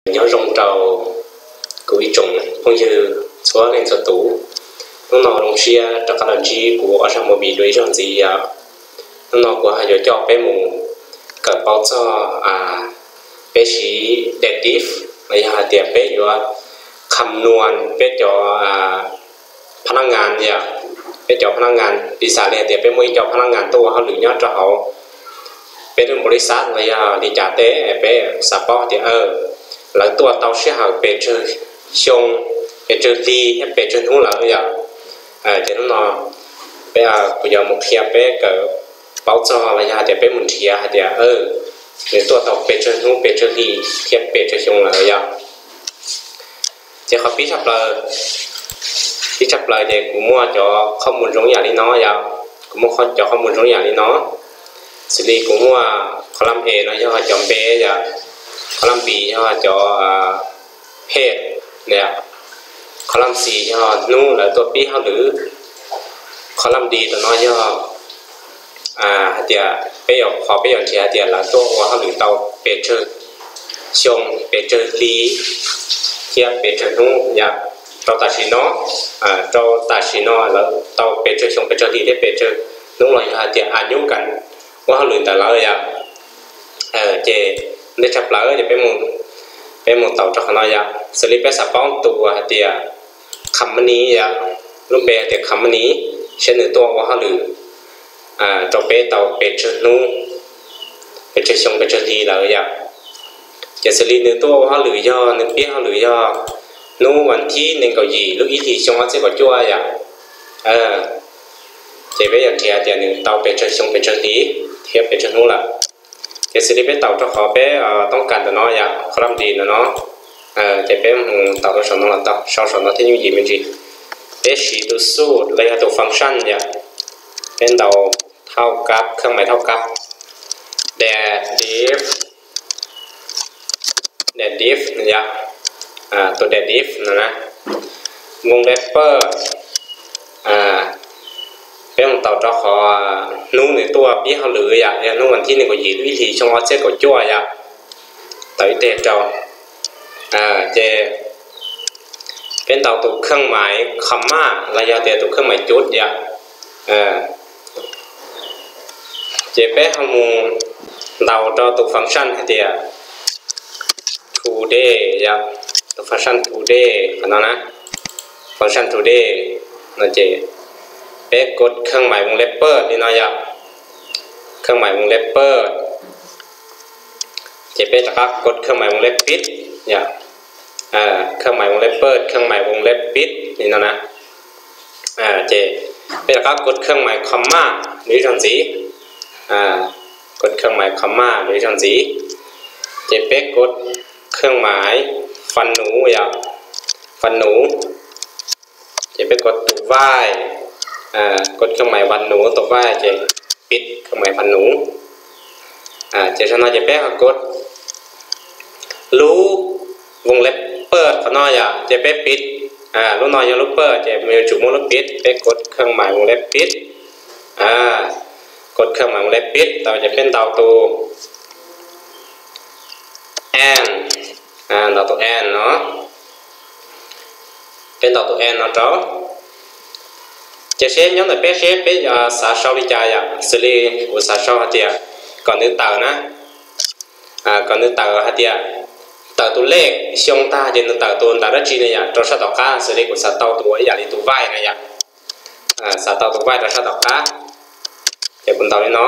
Nyob zoo rau kuv ib tsoom phooj ywg txhua leej txhua tus. Hnub no zoo siab rov qab los ntsib kuv ob zaj movie dua ib zaug ntxiv yom. Hnub no kuv ho yuav coj peb mus kawm paub txog peb siv deadlift los yog hais tias peb yuav kham nuas peb cov phab nab ngas yom, peb cov phab nab ngas, piv xam li hais tias peb muaj ib co phab nab ngas tuaj ua hauj lwm nyob rau hauv peb lub npaus lis xav los yog li cas tej, peb xav paub tias lawv tuaj tau sij hawm pes tsawg xyoo, pes tsawg hli thiab pes tsawg hnub lawm yom. Ces hnub no peb, kuv yuav mus qhia peb kawm paub txog los yog hais tias peb mus nrhiav hais tias nws tuaj tau pes tsawg hnub pes tsawg hli thiab pes tsawg xyoo lawm yom. Ces qhov pib tshaj plaws, pib tshaj plaws ces kuv muaj cov qhob mus zoo yam li no yom. Kuv muaj cov qhob mus zoo yam li no. Xws li kuv muaj column A no yog cov npe yom, column B yog cov phev, column C yog hnub lawv tuaj pib hauj lwm, column D tam no yog hais tias peb yuav, qhov peb yuav nrhiav hais tias lawv tuaj ua hauj lwm tau pes tsawg xyoo, pes tsawg hli thiab pes tsawg hnub yom. Rau tam sim no, rau tam sim no lawv tau pes tsawg xyoo, pes tsawg hli thiab pes tsawg hnub los yog hais tias a nyub kas ua hauj lwm ntawm lawv yom. Ces ntej tshaj plaws ces peb mus taus rau qhov no yom. Xws li peb xav paub tus hais tias company yom, lub npe hais tias company, saib nws tuaj ua hauj lwm rau peb tau pes tsawg hnub, pes tsawg xyoo, pes tsawg hli lawm yom. Ces xws li nws tuaj ua hauj lwm yog, nws pib hauj lwm yog hnub vas thib nees nkaum yim lub ib hlis xyoo ob txhiab kaum cuaj yom. Ces peb yuav nrhiav tias nws tau pes tsawg xyoo, pes tsawg hli thiab pes tsawg hnub lawm. Ces xws li peb taus rau qhov peb toob kas ntawm no yom, column D ntawm no, ces peb mus taus rau saum no los tau, sau saum no thiaj yooj yim me ntsis. Peb siv tus xub los yog tus function yom, peb ntaus thauj kab, khawj mais thauj kab, deadlift, deadlift yom, tus deadlift no na, voo lej pawj, peb mus taus rau qhov hnub nws tuaj pib hauj lwm yom, yog hnub vas thib nees nkaum yim lub ib hlis xyoo ob txhiab kaum cuaj yom, tau ib teg rau. Ces peb ntaus tus khawj mais comma los yog tias tus khawj mais cub yom. Ces peb ho mus ntaus rau tus function hais tias today yom, tus function today qhov no na, function today no ces peb kov khawj mais voo lej pawj li no yom, khawj mais voo lej pawj, ces peb rov qab kov khawj mais voo lej pib yom, khawj mais voo lej pawj, khawj mais voo lej pib li no na. Ces peb rov qab kov khawj mais comma ib zaug ntxiv, kov khawj mais comma ib zaug ntxiv, ces peb kov khawj mais fas nuv yom, fas nuv, ces peb kov tus vaij, kov khawj mais fas nuv tus vaij ces pib khawj mais fas nuv. Ces zaum no ces peb ho kov lub voo lej pawj qhov no yom, ces peb pib, lub no yog lub pawj ces yuav tsum muaj lub pib, peb kov khawj mais voo lej pib, kov khawj mais voo lej pib tau ces peb ntaus tus and, ntaus tus and no, peb ntaus tus and no rau. Ces seb nyob ntawm peb seb peb xav sau li cas yom, xws li kuv xav sau hais tias kom nws tawm na, kom nws tawm hais tias tawm tus lej xyoo tag ces nws tawm tus ntawv dab tsi na yom rau sab tom qab, xws li kuv xav tau tus ua ib yam li tus vaij na yom, xav tau tus vaij rau sab tom qab. Ces kuv ntaus li no,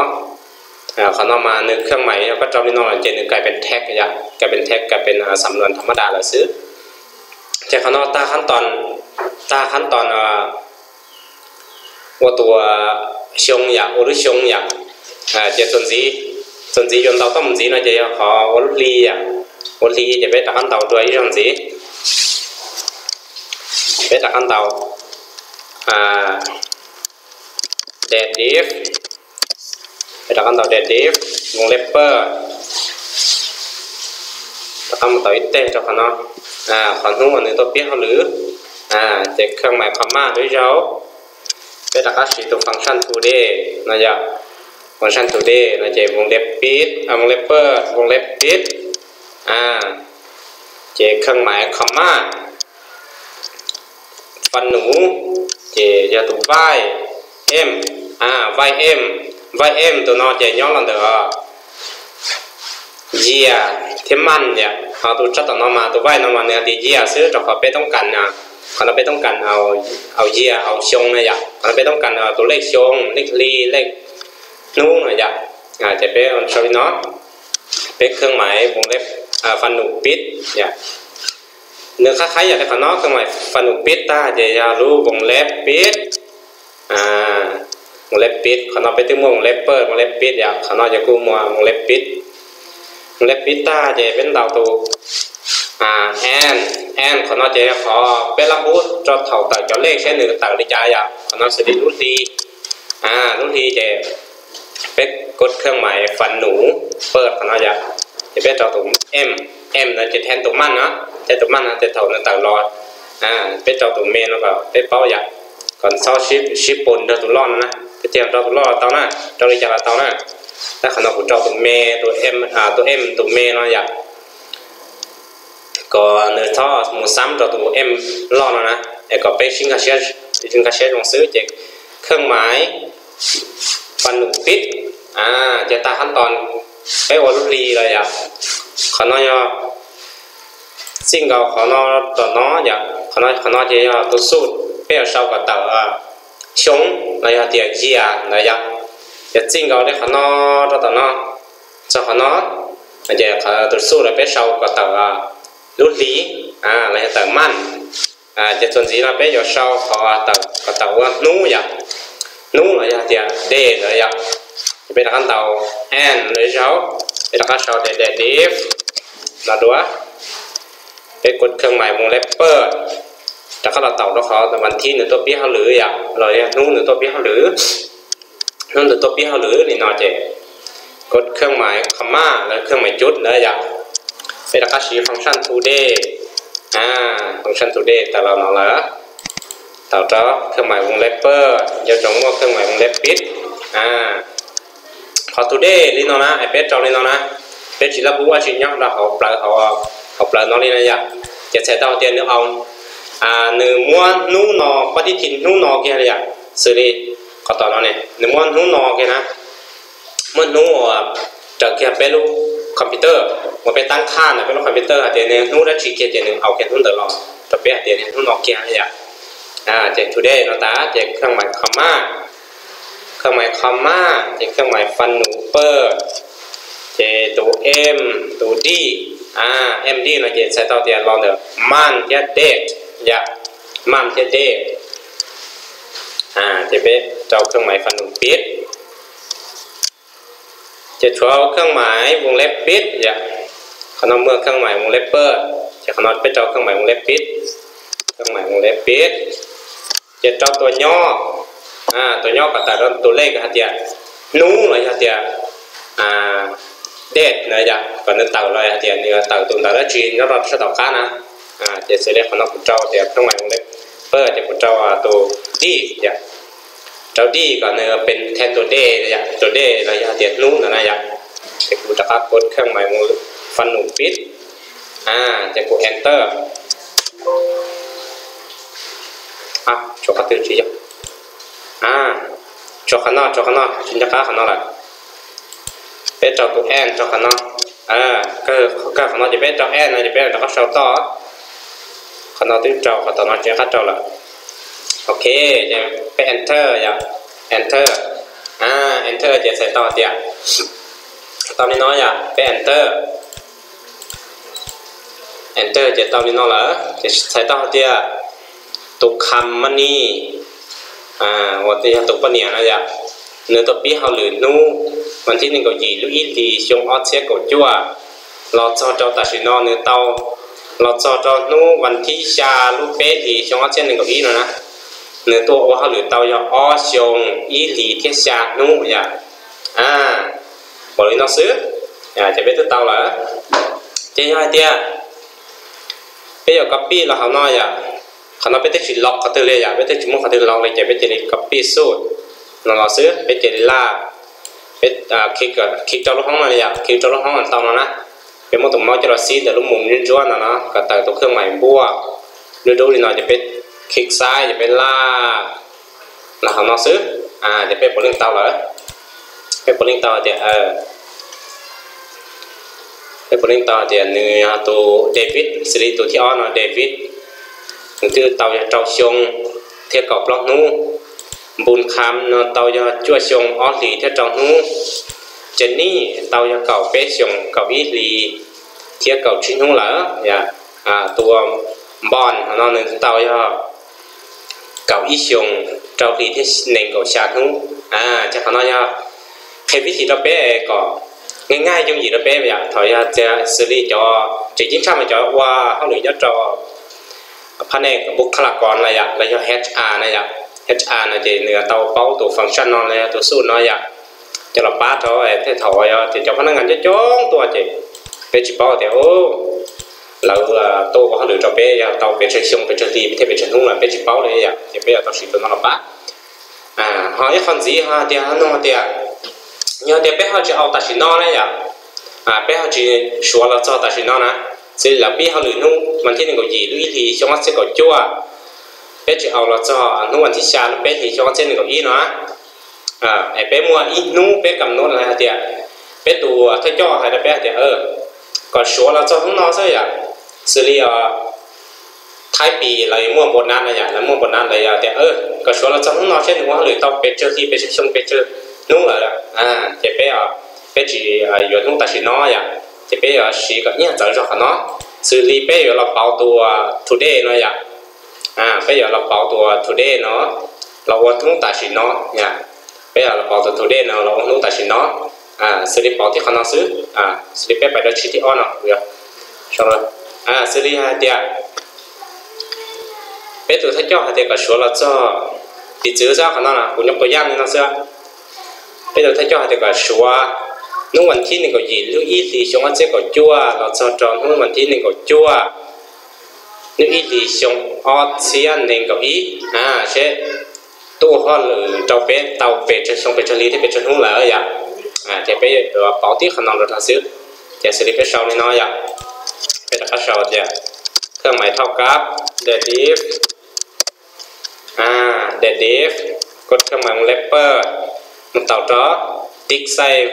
qhov no mas nws khawj mais yog koj rau li no ces nws kais pes text yom, kais pes text, kais pes xam luas tham mab das lawm xwb. Ces qhov no tag qhab tos, tag qhab tos ua tus xyoo yom, ua lub xyoo yom. Ces txuas ntxiv, txuas ntxiv yuav ntaus toj mus ntxiv no ces yog qhov ua lub hli yom, ua hli ces peb rov qab ntaus dua ib zaug ntxiv. Peb rov qab ntaus deadlift, peb rov qab ntaus deadlift, voo lej pawj, rov qab mus tau ib teg rau qhov no, qhov hnub uas nws tuaj pib hauj lwm, ces khawj mais comma dua ib zaug. Peb rov qab siv tus function today no yom, function today no ces voo lej pib, voo lej pawj, voo lej pib, ces Ces khawj mais comma, fas num, ces yog tus vaij em, vaij em, vaij em tus no ces nyob los ntawm year thiab month yom. Ho tus tsob tom no mas tus vaij no mas nws hais tias year xwb, rau qhov peb toob kas, qhov no peb toob kas au year, au xyoo na yom. Qhov no peb toob kas tus lej xyoo, lej hli, lej hnub no yom. Ces peb sau li no, peb khawj mais voo leb, fas num pib yom. Nws qab qhaib yog li qhov no, khawj mais fas num pib tag ces yog lub voo leb pib. Voo leb pib, qhov no peb twb muaj voo leb pawj, voo leb pib yom, qhov no ces kuj muaj voo leb pib. Voo leb pib tag ces peb ntaus tus end, end qhov no ces yog qhov peb lab hub rau thaum tawm cov lej saib nws tawm li cas yom. Qhov no xws li lub hli, lub hli ces peb kod khawj mais fas num pawj qhov no yom. Ces peb rau tus em, em no ces then tus month no, then tus month no ces thaum nws tawm los. Peb rau tus me no kom peb paub yom, kom txhob sib pus nrog tus loj no na. Peb tiag rau tus loj los tau na, rau li cas los tau na. Tab qhov no kuv rau tus me, tus em, tus em tus me no yom, kom nws txhob mus xab rau tus em loj no na, es kom peb sib nkag siab, sib nkag siab zoo xwb. Ces khawj mais fas num pib, ces tag hab tos peb ua lub hli lawm yom. Qhov no yog txij nkaus qhov no tom no yom, qhov no ces yog tus xuj peb yuav sau kom tawm xyoo los yog tias year ntawd yom. Ces txij nkaus li qhov no rau tom no txog qhov no, ces tus xuj lawm peb sau kom tawm lub hli los yog tawm month. Ces txuas ntxiv no peb yuav sau qhov kom tawm ua hnub yom, hnub los yog tias day ntawd yom. Ces peb rov qab ntaus end lawm zaug, peb rov qab sau tias day div no dua. Peb kod khawj mais voo leb pawj, rov qab los taus rau qhov vas thib nws tuaj pib hauj lwm yom, los yog hnub nws tuaj pib hauj lwm. Hnub nws tuaj pib hauj lwm li no ces kod khawj mais comma los khawj mais cub ntawd yom. Peb rov qab siv function today, function today tawm los no lawm, taus rau khawj mais voo leb pawj, nco ntsoov muaj khawj mais voo leb pib. Qhov today li no na, es peb rau li no na, peb tsis laj pub ua tsis nyob rau hauv plawv, hauv plawv no li no yom. Ces txhais tau tias nws, nws muab hnub no, pab tib thi hnub no kiag li yom. Xws li qhov tom no ne, nws muab hnub no kiag na, muab hnub uas raws kiag peb lub computer, uas peb tab khaj ntawm peb lub computer hais tias nws hnub dab tsi kiag ces nws au kiag hnub ntawd los rau peb hais tias nws hnub no kiag yom. Ces today no tas ces khawj mais comma, khawj mais comma, ces khawj mais fas num pawj, ces tus em, tus d, em d no ces txhais tau tias los ntawm month thiab date yom, month thiab date. Ces peb rau khawj mais fas num pib. Ces tshuav khawj mais voo leb pib yom. Qhov no muaj khawj mais voo leb pawj, ces qhov no peb rau khawj mais voo leb pib, khawj mais voo leb pib. Ces rau tus nyob, tus nyob kom tawm rau tus lej hais tias hnub los yog tias date na yom, kom nws tawm los hais tias nws tawm tus ntawv dab tsi nyob rau sab tom qab na. Ces xws li qhov no kuv rau tias khawj mais voo leb pawj ces kuv rau tus d yom, rau d kom nws peb then tus day yom, tus day los yog tias hnub ntawd na yom. Ces kuv rov qab kod khawj mais mus fas num pib, ces kuv enter. Tshuav qhov twg tsis yog, tshuav qhov no, tshuav qhov no tsis nco qab qhov no lawm. Peb rau tus end rau qhov no, kawg qhov no ces peb rau end no ces peb rov qab sau toj. Qhov no twb rau, qhov tom no tsis nco qab rau lawm. Ok, ces peb enter yom, enter, enter ces txhais tau tias tau li no yom, peb enter, enter ces tau li no lawm ces txhais tau hais tias tus company uas yog tus poj niam no yom, nws tuaj pib hauj lwm hnub vas thib nees nkaum yim lub ib hlis xyoo ob txhiab kaum cuaj los txog rau tam sim no nws tau, los txog rau hnub vas thib xya lub peb hlis xyoo ob txhiab nees nkaum ib no na, nws tuaj ua hauj lwm tau yog ob xyoo ib hlis thiab xya hnub yom. Ua li no xwb, ces peb twb tau lawm. Ces yog hais tias peb yuav copy los hauv no yom, qhov no peb twb tsis los qhov twg li yom, peb twb tsis muaj qhov twg los li ces peb cia li copy xub no los xwb, peb cia li laj, peb click rau lub hoob no li yom, click rau lub hoob no tau no na. Peb muab tus mouse coj los xib ntawm lub mus ntsuab ntsuab no no kom tawm tus khawb mais npuaj dub dub li no ces peb khij xaib ces peb laj los hauv no xwb. Ces peb puav leej tau lawm. Peb puav leej tau tias, peb puav leej tau tias nws yog tus David, xws li tus thib ob no David, nws twb tau yog rau xyoo thiab kaum plaub hnub. Npus Kham no tau yog cuaj xyoo ob hlis thiab rau hnub. Ces Nij tau yog kaum peb xyoo kaum ib hlis thiab kaum tsib hnub lawm. Tus Npon no nws tau yog kaum ib xyoo rau hlis thiab nees nkaum xya hnub. Ces qhov no yog qhia vib thim rau peb kom nqaij nqaij yooj yim rau peb yom. Thaum yog xws li cov tseem ceeb tshaj mas cov ua hauj lwm nyob rau phab nej npus kha la kos na yom, los yog HR na yom. HR no ces nws tau paub tus function no los yog tus xub no yom, coj los pab rau tej thaum yog tias cov phab nab ngas coob coob tuaj ces peb tsis paub tias lawv tuaj ua hauj lwm rau peb yog tau pes tsawg xyoo pes tsawg hli thiab pes tsawg hnub lawm peb tsis paub li yom, ces peb yuav tau siv tus no los pab. Ho ib qho ntxiv ho tias no tias, yog tias peb ho tsis au tam sim no na yom, peb ho tsis suav los txog tam sim no na, xws li lawv pib hauj lwm hnub vas thib nees nkaum yim lub ib hlis xyoo ob txhiab kaum cuaj, peb tsis au los txog hnub vas thib xya lub peb hlis xyoo ob txhiab nees nkaum ib no, es peb muaj ib hnub peb kam nub hais tias, peb tus thawj coj hais rau peb hais tias kom suav los txog hnub no xwb yom. Xws li Thaib Pis lawv muaj npau nas no yom, lawv muaj npau nas lawv yog tias kom suav los txog hnub no seb nws ua hauj lwm tau pes tsawg hli pes tsawg xyoo pes tsawg hnub lawm, ces peb, peb tsis yuav hnub tam sim no yom, ces peb yuav siv kom nyiaj txawv zog qhov no. Xws li peb yuav los pauv tus today no yom, peb yuav los pauv tus today no los ua hnub tam sim no. Peb yuav los pauv tus today no los ua hnub tam sim no. Xws li pauv tib qhov no xwb, xws li peb pais rau tsheb thib ob no, xws li hais tias peb tus thawj coj hais tias kom suav los txog, piv txwv xwb qhov no kuv nyuam qhuav yaj li no xwb. Peb tus thawj coj hais tias kom suav hnub vas thib nees nkaum yim lub ib hlis xyoo ob txhiab kaum cuaj los txog rau hnub vas thib nees nkaum cuaj lub ib hlis xyoo ob txhiab nees nkaum ib, seb tuaj ua hauj lwm rau peb tau pes tsawg xyoo pes tsawg hli thiab pes tsawg hnub lawm yom. Ces peb yuav pauv tib qhov no rau no xwb. Ces xws li peb sau li no yom, peb rov qab sau tias khawb mais thauj kab, the diff, the diff, kod khawb mais mus lej pawg, mus tau rau tib xais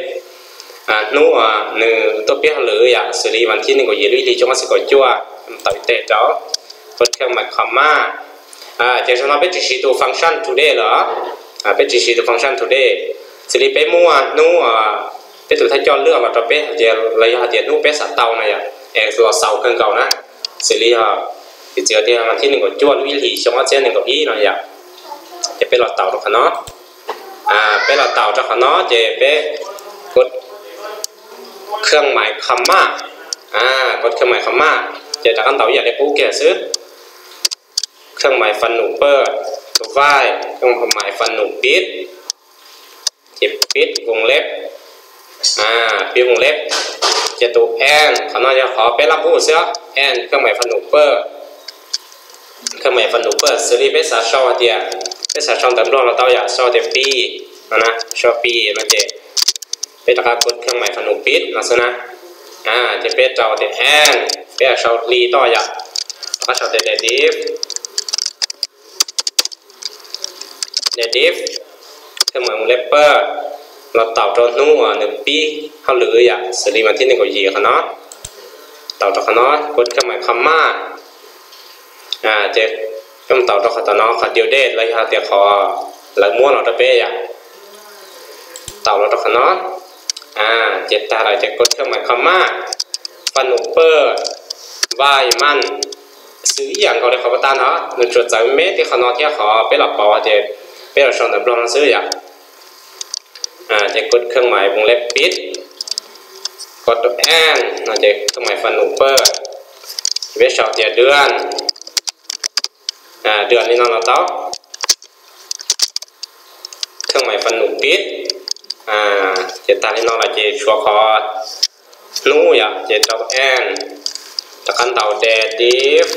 hnub nws tuaj pib hauj lwm yom, xws li vas thib nees nkaum yim lub ib hlis xyoo ob txhiab kaum cuaj, mus tau ib teg rau, kod khawb mais comma. Ces zaum no peb tsis siv tus function today lawm, peb tsis siv tus function today. Xws li peb muaj hnub peb tus thawj coj lwaj los rau peb hais tias los yog hais tias hnub peb xav tau no yom, es los xaus kawg nkaus na. Xws li yog piv txwv tias vas thib nees nkaum cuaj lub ib hlis xyoo ob txhiab nees nkaum ib no yom, ces peb los taus rau qhov no. Peb los taus rau qhov no ces peb kod khawb mais comma, kod khawb mais comma, ces rov qab ntaus ib yam li qub kiag xwb. Khawb mais fas num pawg, tus vaij, khawb mais fas num pib, ces pib voos leb, pib voos leb, ces tus and qhov no yog qhov peb laj qub xwb, and khawb mais fas num pawg, khawb mais fas num pawg. Xws li peb xav sau hais tias, peb xav sau ntawv Nplog los tau yom, sau tias pib no na, sau pib no ces peb rov qab kod khawb mais fas num pib no xwb na. Ces peb rau tias and, peb sau hli toj yom, rov qab sau tias the diff, the diff, khawb mais mus lej pawg, los taus rau hnub uas nws pib hauj lwm yom, xws li vas thib nees nkaum yim qhov no, taus rau qhov no, kod khawb mais comma, ces peb mus taus rau qhov tom no, qhov due date los yog tias qhov lawv muab los rau peb yom, taus los rau qhov no. Ces tag lawm ces kod khawb mais comma, fas num pawg, vaij maj, xws ib yam nkaus li qhov pas tas no, nws tsuas txawv me tib qhov no thiab qhov peb los pauv hais tias peb los sau ntawv Nplog no xwb yom. Ces kod khawb mais voos lej pib, kod and no ces khawb mais fas num pawg, ces peb sau tias dua, dua li no los tau, khawb mais fas num pib. Ces tag li no los ces tshuav qhov hnub yom, ces rau and, rov qab ntaus the diff,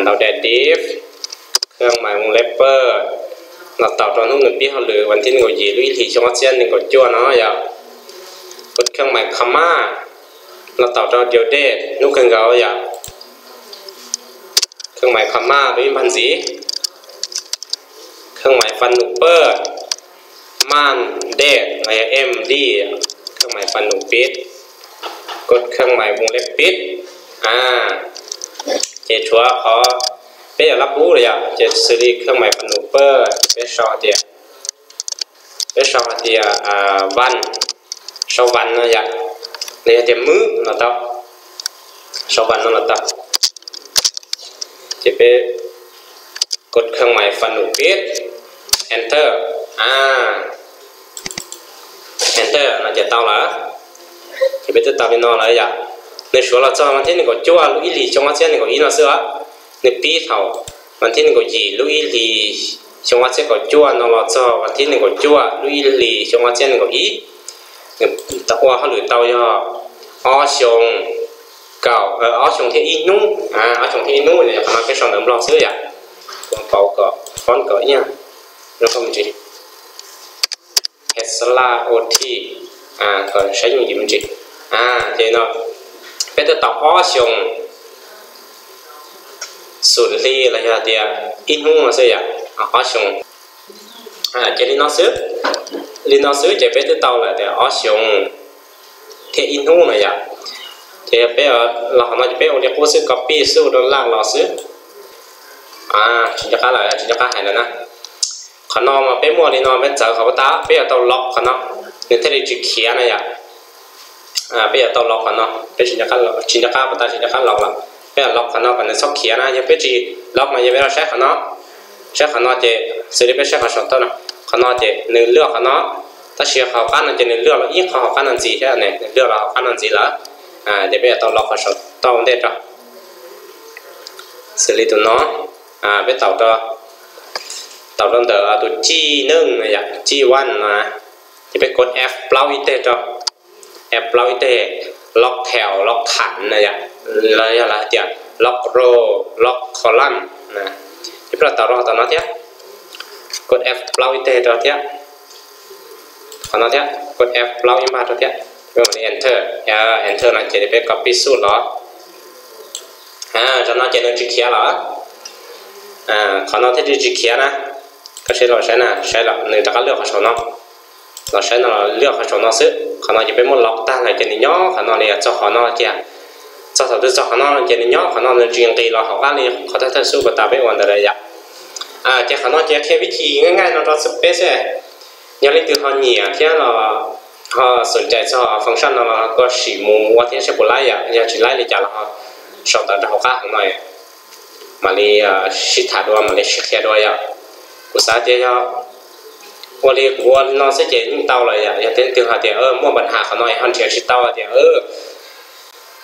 ntaus the diff, khawb mais voos lej pawg, los taus rau hnub nws pib hauj lwm vas thib nees nkaum yim lub ib hlis xyoo ob txhiab nees nkaum cuaj no yom, kod khawb mais comma, Los tau rau due date, hnub kawg nkaus yom. Khawb mais comma rau ib npag ntxiv. Khawb mais fas num pawj, maj date los yog M D, khawb mais fas num pib, kod khawb mais voo leb pib. Ces tshuav qhov peb yuav lab pub lawm yom, ces xws li khawb mais fas num pawj ces peb sau hais tias, peb sau hais tias vas, sau vas no yom, los yog tias mub los tau, sau vas no los tau. Ces peb kod khawb mais fas num pib, enter, enter no ces tau lawm. Ces peb twb tau li no lawm yom. Nws suav los txog vas thib nees nkaum cuaj lub ib hlis xyoo ob txhiab nees nkaum ib no xwb os. Nws pib thaum vas thib nees nkaum yim lub ib hlis xyoo ob txhiab kaum cuaj no los txog vas thib nees nkaum cuaj lub ib hlis xyoo ob txhiab nees nkaum ib. Nws ua hauj lwm tau yog ob xyoo, kaum, ob xyoo thiab ib hnub, ob xyoo thiab ib hnub, qhov no peb sau ntawv Nplog xwb yom. Kuv pauv kom font kom ib yam zoo me ntsis. Tesla O T, kom saib yooj yim me ntsis. Ces no peb twb tau ob xyoo xum hli los yog tias ib hnub no xwb yom, ob xyoo. Ces li no xwb, li no xwb ces peb twb tau lawm tias ob xyoo thiab ib hnub no yom. Ces peb los qhov no ces peb ua li qub xwb, copy xwb ua rau laj los xwb. Tsis nco qab lawm, tsis nco qab hais lawm na. Qhov no mas peb muaj li no peb txawv qhov puas tas, peb yuav tau log qhov no, nws thiaj li tsis khiav na yom. Peb yuav tau log qhov no, peb tsis nco qab, tsis nco qab puas tas, tsis nco qab log los peb yuav log qhov no kom nws txhob khiav na. Yog peb tsis log mas yog peb los saib qhov no, saib qhov no ces xws li peb saib qhov saum toj no, qhov no ces nws luaj qhov no, tab sis hauv qab no ces nws luaj los ib qho hauv qab no ntxiv thiab ne, nws luaj los hauv qab no ntxiv lawm. Ces peb yuav tau log qhov saum toj ua ntej rau. Xws li tus no, peb tau, tau rau ntawm tus cij neej no yom, cij one no, ces peb kod F plaub ib teg rau, F plaub ib teg, log tail, log tham no yom, los yog lawv hais tias log row, log column. Ces peb los tau rau qhov no thiab, kod F plaub ib teg rau thiab, qhov no thiab, kod F plaub ib npag rau thiab, peb mam li enter, enter no ces peb copy xub los. Zaum no ces nws tsis khiav lawm, qhov no thiaj li tsis khiav na. Koj saib los saib na, saib los nws rov qab luaj qhov saum no, los saib no los luaj qhov saum no xwb. Qhov no ces peb muab log tag lawm ces nws nyob qhov no li txog qhov no kiag, txog thaum twg txog qhov no ces nws nyob qhov no, nws tsis nqis los hauv qab li qhov thawj thawj xub puas tas peb ua ntawd lawm yom. Ces qhov no ces qhia vib thim nqaij nqaij no rau peb xwb. Yog leej twg ho nyiam thiab los ho xom cai txog function no los koj sim mus ua thiab seb puas laib yom, yog tsis laib li cas los ho sau ntawv rau hauv qab hauv no mam li sib tham dua, mam li sib qhia dua yom. Kuv xav tias yog ua li kuv ua li no xwb ces yeej tau lawm yom. Yog leej twg hais tias muaj npa has qhov no ho nrhiav tsis tau tias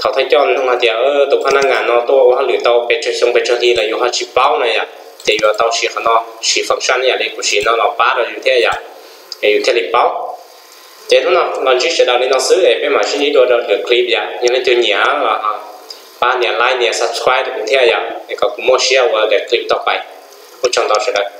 thaum thawj coj nug hais tias tus phab nab ngas no tuaj ua hauj lwm tau pes tsawg xyoo pes tsawg hli los yus ho tsis paub na yom, ces yuav tau siv qhov no, siv function ib yam li kuv siv no los pab rau yus thiab yom, es yus thiaj li paub. Ces hnub no los ntsib sawv daws li no xwb es peb mam sib ntsib dua rau lwm clip yom. Yog leej twg nyiam los pab nias like nias subscribe rau kuv thiab yom, es kom kuv muaj siab ua lwm clip tau pais. Ua tsaug ntau sawv daws.